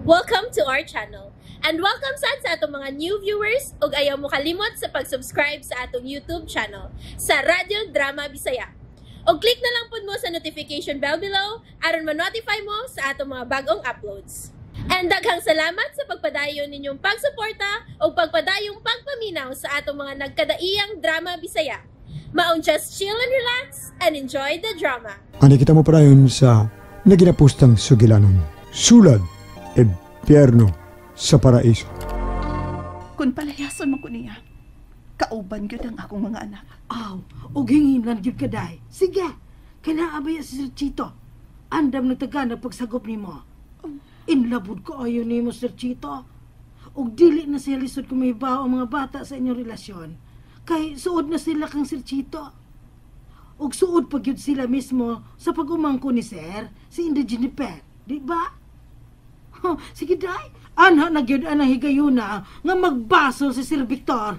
Welcome to our channel. And welcome sad sa atong mga new viewers ug ayaw mo kalimot sa pag-subscribe sa atong YouTube channel sa Radyo Drama Bisaya. Og click na lang pud mo sa notification bell below aron ma-notify mo sa atong mga bagong uploads. And daghang salamat sa pagpadayon ninyong pagsuporta ug pagpadayong pagpaminaw sa atong mga nagkadaiyang drama Bisaya. Maong just chill and relax and enjoy the drama. Ani kita mo padayon sa naginapustang sugilanon. Sulad, impyerno sa paraiso. Kung palayason mo ko niya, kauban gyud ang akong mga anak. Aw, og hinginan gyud ka day. Sige, kinaabay si Sir Chito. Andam nagtaga na pagsagop nimo. Inlabod ko ayo nimo, Sir Chito. Og dili na siya lisod kung mahibaw ang mga bata sa inyong relasyon. Kay suod na sila kang Sir Chito. Og suod pa gyud sila mismo sa pag-umangko ni Sir, si Inday Jennifer. Di ba? Sige day, anha na gyud ang higayuna nga magbaso si Sir Victor.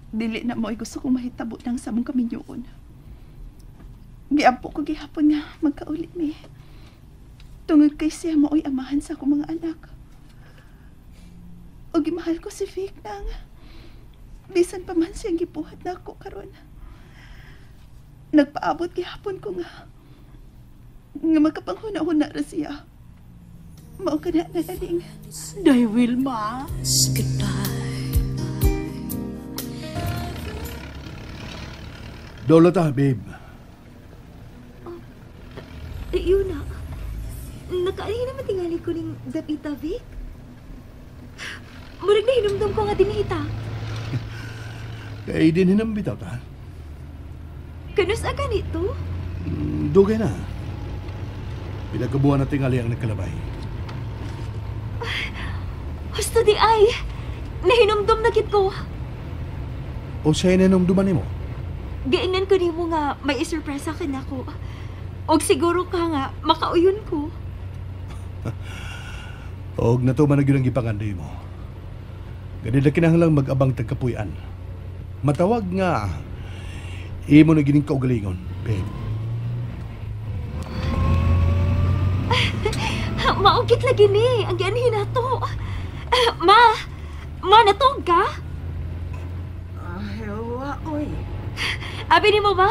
Dili na mo'y gusto kong mahitabo nang sa mong kaminyoon. Giampo ko gihapon nga magkauli mi. Tungod kay siya mao'y amahan sa akong mga anak. O gimahal ko si Vic nang bisan pa man siyang gibuhat na ako karon. Nagpaabot gihapon ko nga makapanghuna-huna ra siya. Mao ka na nagaling. Day, Wilma. Goodbye. Dolo ta, babe. Yun na. Nakaalihin naman tingali ko ning dapita, Vic. Murag na hinumdum ko nga dinhita. Kay din hinam bitaw ta. Kanus aga nito? Dugay na. Pinagkabuhan na tingali ang nagkalabay. Husto di ay. Nahinumdum na gid ko. O sa'yo nahinumduman nimo? Giingnan ko nimo nga may isurpresa ka na ko. Og siguro ka nga makauyon ko. Og natuman na gyud ang gipangandoy mo. Ganit na kinahanglang mag-abang tagkapuy-an. Matawag nga imo na gining kaugalingon, babe. Maugit lagi ni ang gianhin nato. Ma, ma natog ka? Ay, wa oy. Abi nimo ba?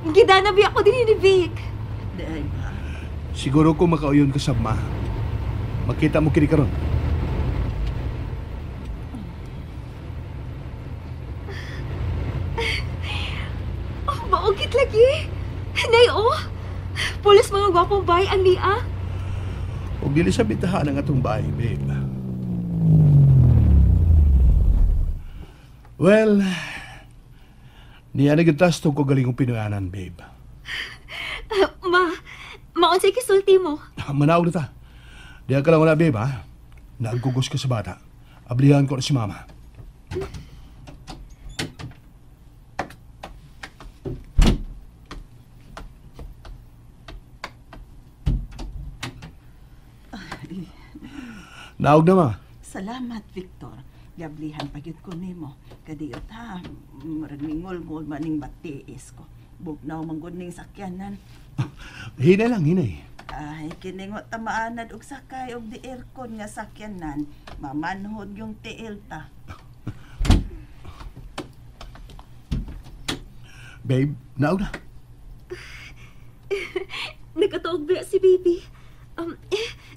Gidanabi ako din ni Vic. Day ba? Siguro ko makauyon ka sa ma. Makita mo kini karon. Oh, maugit lagi. Nay, oh. Pulos mga gwapong bay ang niya. Og dili sa bitahan ang atong bay, babe. Well, niya nagtas tong kagaling Pinoyanan, babe. Ma, maunsay kisulti mo. Manaog na ta. Diyan ka lang wala, babe, ha? Nagugos ka sa bata. Ablihan ko na si mama. Naog na, ma. Salamat, Victor. Gablihan pa gyud ko nimo. Kadiyot ha, murag mingol-ngol maning batiis ko. Bugnaw man gud ning sakyanan. Hinay lang, hinay. Ay, kiningot ta maanad og sakay og di aircon nga sakyanan. Mamanhod yung tiil ta. Babe, naog na. Nagkatuog ba si baby?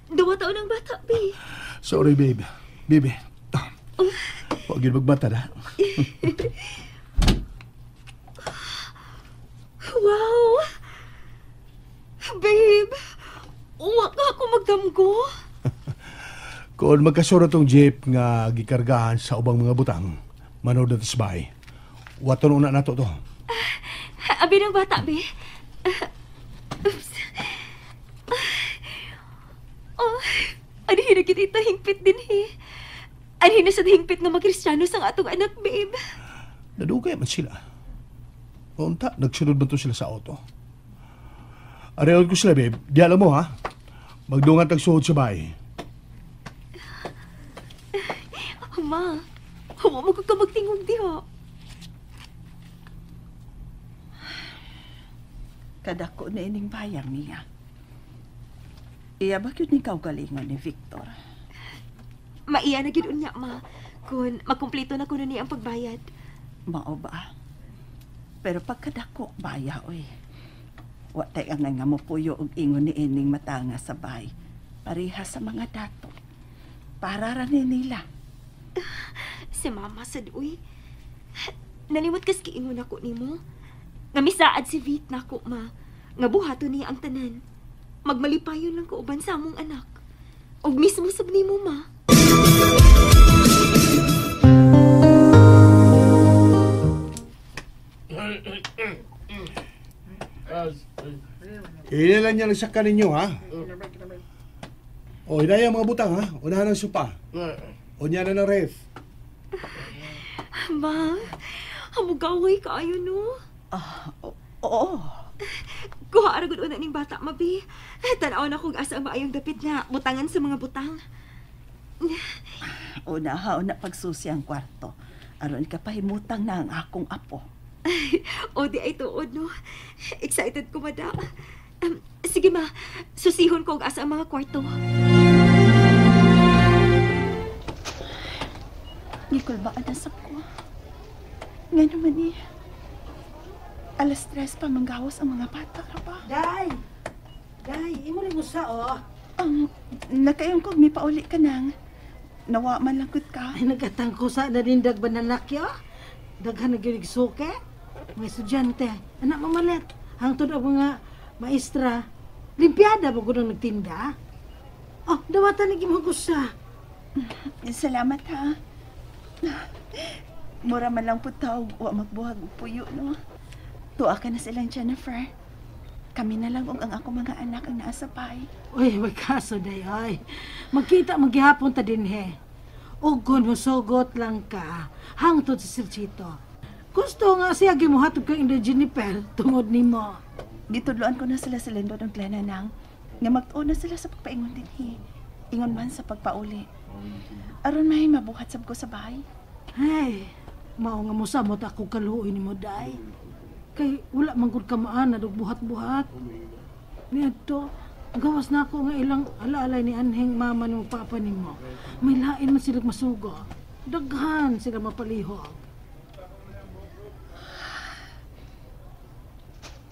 Duwa taon ang bata, babe. Sorry, babe. Baby. Huwag yun magbata na. Wow! Babe! Uwa ka ako magdamgo. Kung magkasuro tong jeep nga gikargahan sa ubang mga butang, manood na sa bahay. Waton una nato to. Abi ng bata, be. Oops. Oh, anhin na kita hingpit din, he. Anhin na sa hingpit nga makristyano sang atong anak, babe. Nadugay man sila. Unta, nagsunod man to sila sa auto. Areol ko sila, babe. Di alam mo, ha? Magdungan tagsuhod sa bahay. Ma, huwag mo ka magtingog diha. Kadako na ining bayang niya. Iya ba gyud ni kaugalingon ni Victor? Maiya na gyud unya, ma. Kun makumpleto na kuno niya ang pagbayad. Mao ba? Pero pagkadako, baya, oy. Wa tay angay nga mopuyo og ingon ni ining matanga sa bahay. Pareha sa mga dato. Para ra ni nila. Si mama sad, uy. Nalimot kas giingon ako nimo. Nga misaad si Vic nako, ma. Nga buhaton niya ang tanan. Magmalipayon lang ko uban sa among anak. Og mismo sab nimo, ma. Ina lang niya nagsaka ninyo, ha? O, hinaya mga butang, ha? Unahan ang sopa. O niya na ng ref. Ma, hamugaway kaayo no. Ah, oo. Kuha ra gud una ning bata, mabi. Tan-aw na kog asa ang maayong dapit nga butangan sa mga butang. Una ha, una pagsusi ang kwarto. Aron ka pahimutang na ang akong apo. O di ay tuod no. Excited ko mada. Sige ma, susihon ko og asa ang mga kwarto. Gikulbaan na sab ko. Nga naman eh. 3:00 pa manggawas ang mga bata ra ba? Day! Day, imo rin usa, oh. Nakayon kog may pauli ka nang. Nawa man lang gud ka. Ay, nagkatangko sa nanindag bananakyo. Daghan na gyud suke. Mga estudyante, anak mamalit. Hangtod ang mga maestra. Limpiada ba gud ang nagtinda? Oh, dawatan ni gimong usa. Salamat ha. Mura man lang po tawag, wa magbuhag og puyo, no? Tuwa ka na silang Jennifer. Kami na lang og ang ako mga anak ang naa sa bahay. Uy, may kaso day, ay. Magkita maghihapon ta dinhe. Og kun mosugot lang ka, hangtod si Sir Chito. Gusto nga siya gimuhatod kang Inday Jennifer tungod nimo. Gitudloan ko na sila sa Lindon og Glenna nang nga magtuon na sila sa pagpaingon dinhi. Ingon man sa pagpauli. Aron may mabuhat sab ko sa bahay. Ay, mao nga mosamot ako kaluoy nimo day. Kay wala man gud ka maanad og buhat-buhat. Niadto, gawas na ako nga ilang alaalay ni anheng mama nimo papa nimo. May lain man sila masugo. Daghan sila mapalihog.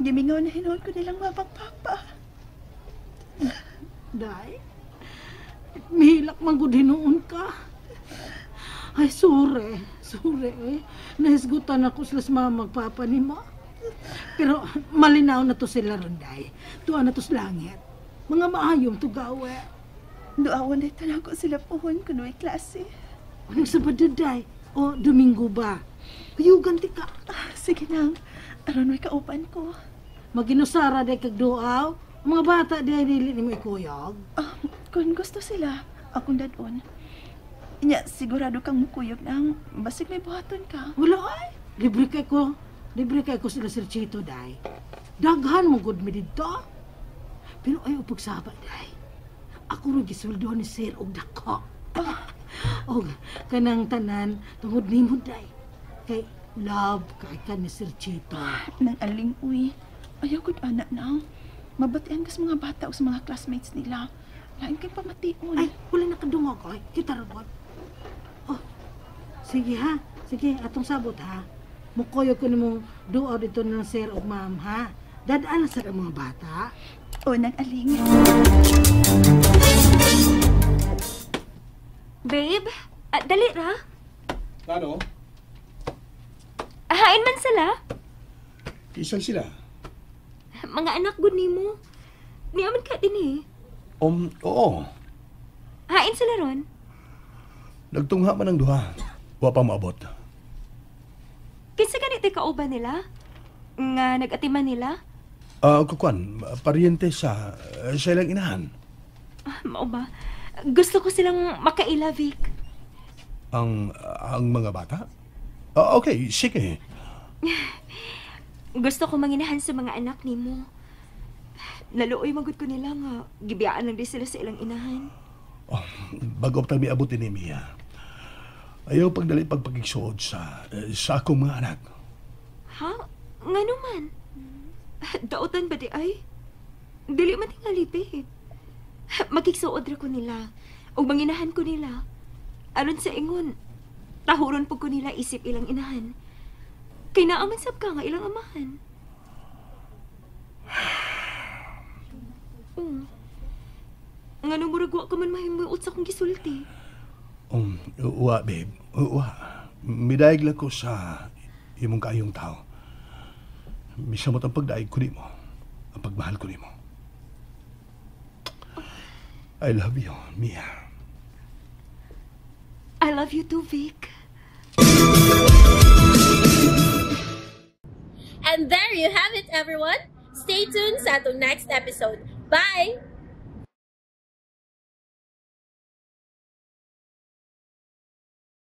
Gimingaw na hinuon ko nilang mamang papa. Day, mihilak man gud hinuon ka. Ay, sure, sure eh. Nahisgutan ako sila sa mama magpapa nimo. Pero malinaw na to sila ron, day. Tuwa na to sa langit. Mga maayong tugawe. Duawan na ito na ako sila puhon kun may klase. Anong Sabado, day? O Domingo ba? Kuyugan ti ka. Ah, sige nang, aron may kauban ko. Maginusara day kag duaw. Mga bata day dili nimo ikuyog. Ah, kung gusto sila, akong dadon. Nya, sigurado kang mukuyog nang basig may buhaton ka. Wala ay. Libre kay ko. Libre kay ko sila Sir Chito, day. Daghan mo gud mi didto. Pero ayaw pagsaba, day. Ako ra gisweldohan ni Sir og dako. Og kanang tanan tungod nimo, day. Kay love kay ka ni Sir Chito. Nang aling uy, ayaw gud anak nang. Mabatian kas mga bata o sa mga classmates nila. Lain kay pamation. Ay, wala nakadungog oy. Kita ra god. Oh. Sige ha. Sige, atong sabot ha. Mukoyo ko nimong duaw dito ng sir o ma'am ha. Dadaan na sa mga bata. O, nang aling. Babe, dali ra. Ano? Hain man sila. Isan sila? Mga anak gud nimo. Niaman ka din eh. Oo. Hain sila ron. Nagtungha man ang duha. Wa pa maabot. Kinsa ganit kauban nila? Nga nag-atiman nila? Kukuan, paryente sa ilang inahan. Mao ba? Gusto ko silang makaila, Vic. Ang mga bata? Okay, sige. Gusto ko manginahan sa mga anak nimo. Naluoy magud ko nila nga gibiyaan lang di sila sa ilang inahan. Oh, bago pa miabot ni Mia. Ayaw pagdali pagpagigsuod sa akong mga anak. Ha? Ngano man? Dautan ba di ay? Dili man tingali, babe. Makigsuod ra ko nila. Ug manginahan ko nila. Aron sa ingon, tahuron pud ko nila isip ilang inahan. Kay naa man sab ka nga ilang amahan. Ngano murag wa ka man mahimuot sa akong gisulti? Wa, babe. Wa. Midayag lang ko sa imong kaayong tao. Misamot ang pagdaig ko nimo, ang pagmahal ko nimo. I love you, Mia. I love you too, Vic. And there you have it, everyone. Stay tuned sa atong next episode. Bye!